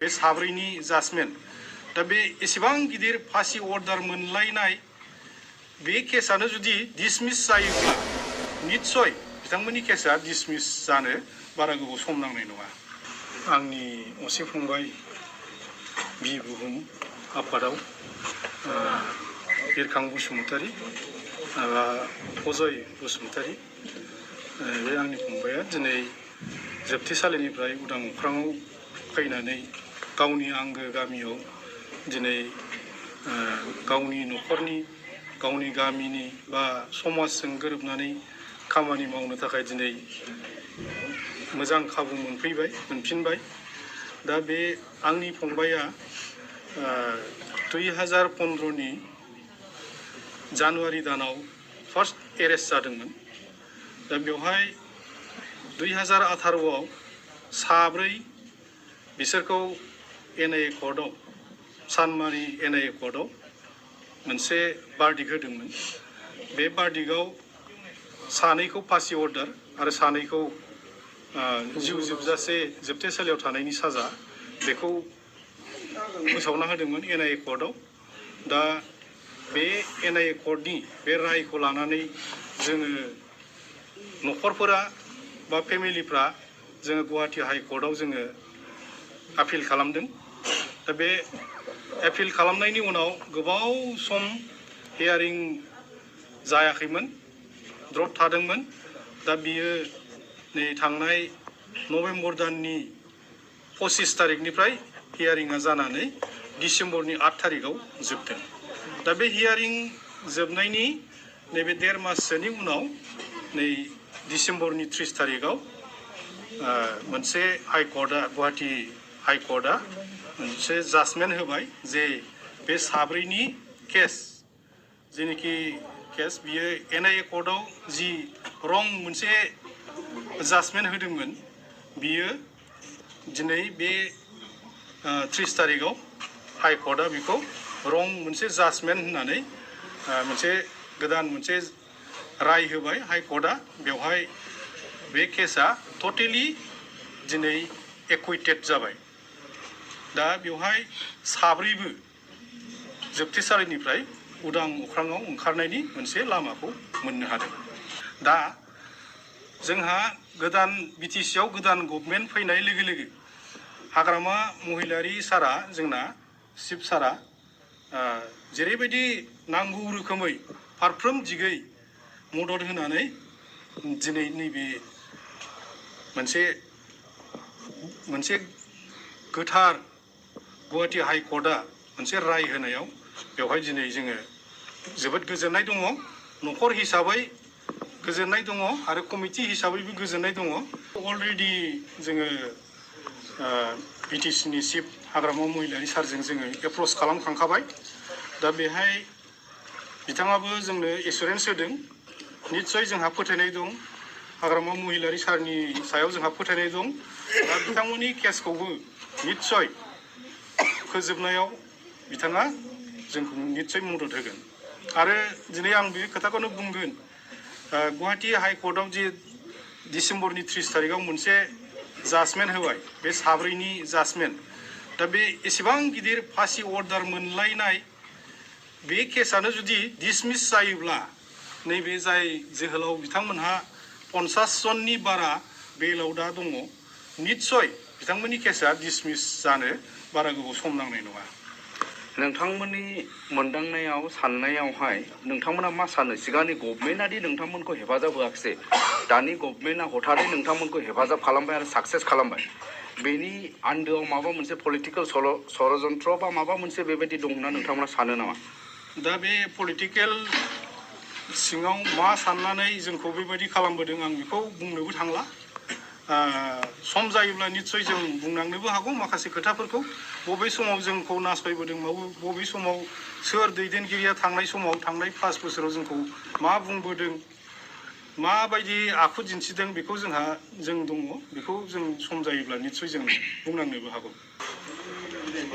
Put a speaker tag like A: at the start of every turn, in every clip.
A: बे साब्रैनि जाजमेन्ट दा बे एसेबां गिदिर फासि अर्डार मोनलायनाय बे केसानो जुदि डिसमिस जायोब्ला निस्सय बिथांमोननि केसा डिसमिस जानो बारा गोबाव सम नांनाय नङा। आंनि असे फंबाय बि बुहुम आफादाव बिरखां बसुमतारी अजय बसुमतारी बे आंनि फंबाया दिनै जोबथेसालिनिफ्राय उदां अख्राङाव फैनानै गावनि आंगो गामियाव दिनै गावनि न'खरनि गावनि गामिनि बा समाजजों गोरोबनानै खामानि मावनो थाखाय दिनै मोजां खाबु मोनफिनबाय। दा बे आंनि फंबाया 2015नि जानुवारि दानाव फार्स्ट एरेस्ट जादोंमोन। दा बेवहाय 2018आव साब्रै बिसोरखौ NIA कर्टआव सानमारि NIA कर्टआव मोनसे बार्डिक्ट होदोंमोन। बे बार्डिक्टआव सानैखौ फासि अर्डार आरो सानैखौ जिउ जोबजासे जोबथेसालियाव थानायनि साजा बेखौ फोसावना होदोंमोन NIA कर्टआव। दा बे NIA कर्टनि बे रायखौ लानानै जोङो न'खरफोरा बा फेमिलिफ्रा जोङो गुवाहाटी हाइकर्टआव जोङो आपिल खालामदों। दा बे आपिल खालामनायनि उनाव गोबाव सम हियारिं जायाखैमोन, द्रप थादोंमोन। दा बियो नै थांनाय नभेम्बर दाननि 25 तारिखनिफ्राय हियारिंआ जानानै डिसेम्बरनि 8 तारिखआव जोबदों। दा बे हियारिं जोबनायनि नैबे 1.5 माससोनि उनाव नै डिसेम्बरनि 30 तारिखआव मोनसे हाइकर्टआ गुवाहाटी हाइकर्टआ मोनसे जाजमेन्ट होबाय जे बे साब्रैनि केस जेनोखि केस बियो NIA कर्टआव जि रं मोनसे जाजमेन्ट होदोंमोन बियो दिनै बे 30 तारिखआव हाइकर्टआ बेखौ रं मोनसे जाजमेन्ट होननानै मोनसे गोदान मोनसे राय होबाय हाइकर्टआ। बेवहाय बे केसा टटेलि दिनै एक्विटेड जाबाय। दा बेवहाय साब्रैबो जोबथेसालिनिफ्राय उदां अख्राङाव ओंखारनायनि मोनसे लामाखौ मोननो हादों। दा जोंहा गोदान BTCआव गोदान गभर्नमेन्ट फैनाय लोगो लोगो हाग्रामा महिलारी सारा जोंना चिफ सारा जेरैबायदि नांगौ रोखोमै फारफ्रोम दिगै मदद होनानै दिनै नैबे मोनसे गोथार गुवाहाटी हाइकर्टआ मोनसे राय होनायाव बेवहाय दिनै जोङो जोबोद गोजोननाय दङ। न'खर हिसाबै गोजोननाय दङ आरो कमिटि हिसाबैबो गोजोननाय दङ। अलरेडि जोङो BTCनि चिफ हाग्रामा महिलारी सारजों जोङो एप्रच खालामखांखाबाय। दा बेहाय बिथाङाबो जोंनो एसुरेन्स होदों। निस्सय जोंहा फोथायनाय दं, हाग्रामा महिलारी सारनि सायाव जोंहा फोथायनाय दं। दा बिथांमोननि केसखौबो निस्सय फोजोबनायाव बिथाङा जोंखौ निस्सय मदद होगोन। आरो दिनै आं बे खोथाखौनो बुंगोन, गुवाहाटी हाइकर्टआव जे डिसेम्बरनि 30 तारिखआव मोनसे जाजमेन्ट होबाय बे साब्रैनि जाजमेन्ट। दा बे एसेबां गिदिर फासि अर्डार मोनलायनाय बे केसानो जुदि डिसमिस जायोब्ला नैबे जाय जोहोलाव बिथांमोनहा 50 जननि बारा बेलाव दा दङ, निस्सय बिथांमोननि केसा डिसमिस जानो बारा गोबाव सम नांनाय नङा।
B: नोंथांमोननि मोनदांनायाव साननायावहाय नोंथांमोना मा सानो? सिगांनि गभर्नमेन्टआदि नोंथांमोनखौ हेफाजाब होआखिसै, दानि गभर्नमेन्टआ हथारै नोंथांमोनखौ हेफाजाब खालामबाय आरो साक्सेस खालामबाय। बेनि आन्दोआव माबा मोनसे पलिटिकेल षड़यन्त्र बा माबा मोनसे बेबायदि दं होनना नोंथांमोना सानो नामा?
A: दा बे पलिटिकेल सिङाव मा साननानै जोंखौ बेबायदि खालामबोदों आं बेखौ बुंनोबो थांला। सम जायोब्ला निस्सय जों बुंनांनोबो हागौ माखासे खोथाफोरखौ। बबे समाव जोंखौ नासयबोदों, बबे समाव सोर दैदेनगिरिया थांनाय समाव थांनाय 5 बोसोराव जोंखौ मा बुंबोदों, माबायदि आखु दिन्थिदों बेखौ जों दङ। बेखौ जों सम जायोब्ला निस्सय जों बुंनांनोबो हागौ।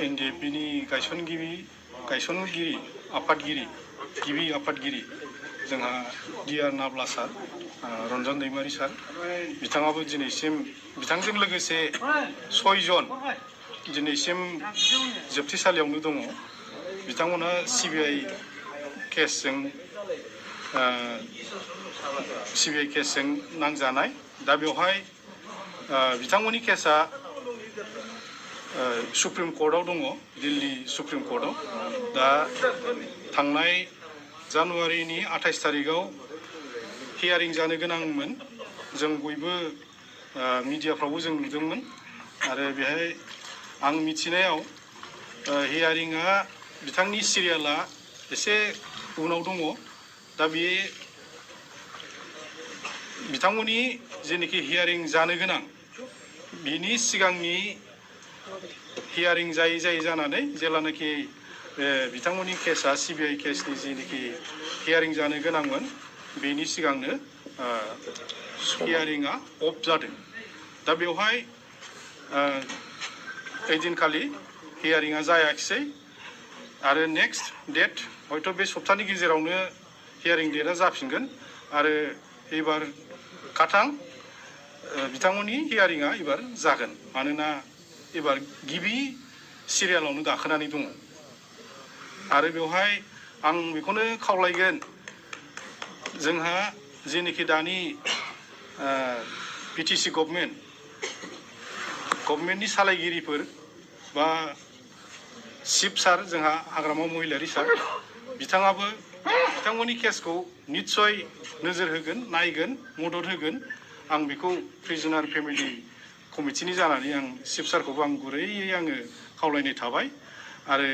A: NDFBनि गायसनगिरि आफादगिरि गिबि आफादगिरि जोंहा DR नाब्ला सार, रन्जन दैमारी सार, बिथाङाबो दिनैसिम बिथांजों लोगोसे 6 जन दिनैसिम जोबथेसालियावनो दङ बिथांमोना CBI केसजों नांजानाय दा बेवहाय बिथांमोननि केसा सुप्रिम कर्टआव दङ दिल्ली सुप्रिम कर्टआव दा थांनाय जानुवारिनि 28 तारिखआव हियारिं जानो गोनांमोन जों बयबो मिडियाफ्रावबो जों नुदोंमोन आरो बेहाय आं मिथिनायाव हियारिंआ बिथांनि सिरियाला एसे उनाव दङ दा बे बिथांमोननि जेनोखि हियारिं जानो गोनां बिनि सिगांनि हियारिं जायै जानानै जेब्लानाखि बिथांमोननि केसा CBI केसनि जेनोखि हियारिं जानो गोनांमोन बेनि सिगांनो हियारिंआ अफ जादों दा बेवहाय ओइदिनखालि हियारिंआ जायाखिसै आरो नेक्स्ट डेट हयथ' बे सप्तानि गेजेरावनो हियारिं डेटआ जाफिनगोन आरो एबार खाथां बिथांमोननि हियारिंआ एबार जागोन मानोना एबार गिबि सिरियालावनो गाखोनानै दङ आरो बेवहाय आं बेखौनो खावलायगोन जोंहा जेनोखि दानि BTC गभर्नमेन्टनि सालायगिरिफोर बा चिफ सार जोंहा हाग्रामा महिलारि सार बिथाङाबो बिथांमोननि केसखौ निस्सय नोजोर होगोन नायगोन मदद होगोन आं बेखौ प्रिजनार फेमिलि कमिटिनि जानानै आं चिफ सारखौबो आं गुरैयै आङो खावलायनाय थाबाय आरो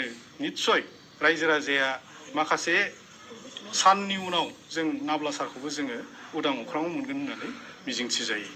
A: निस्सय रायजो राजाया माखासे साननि उनाव जों नाब्ला सारखौबो जोङो उदां अख्राङाव मोनगोन होननानै मिजिंथिजायो।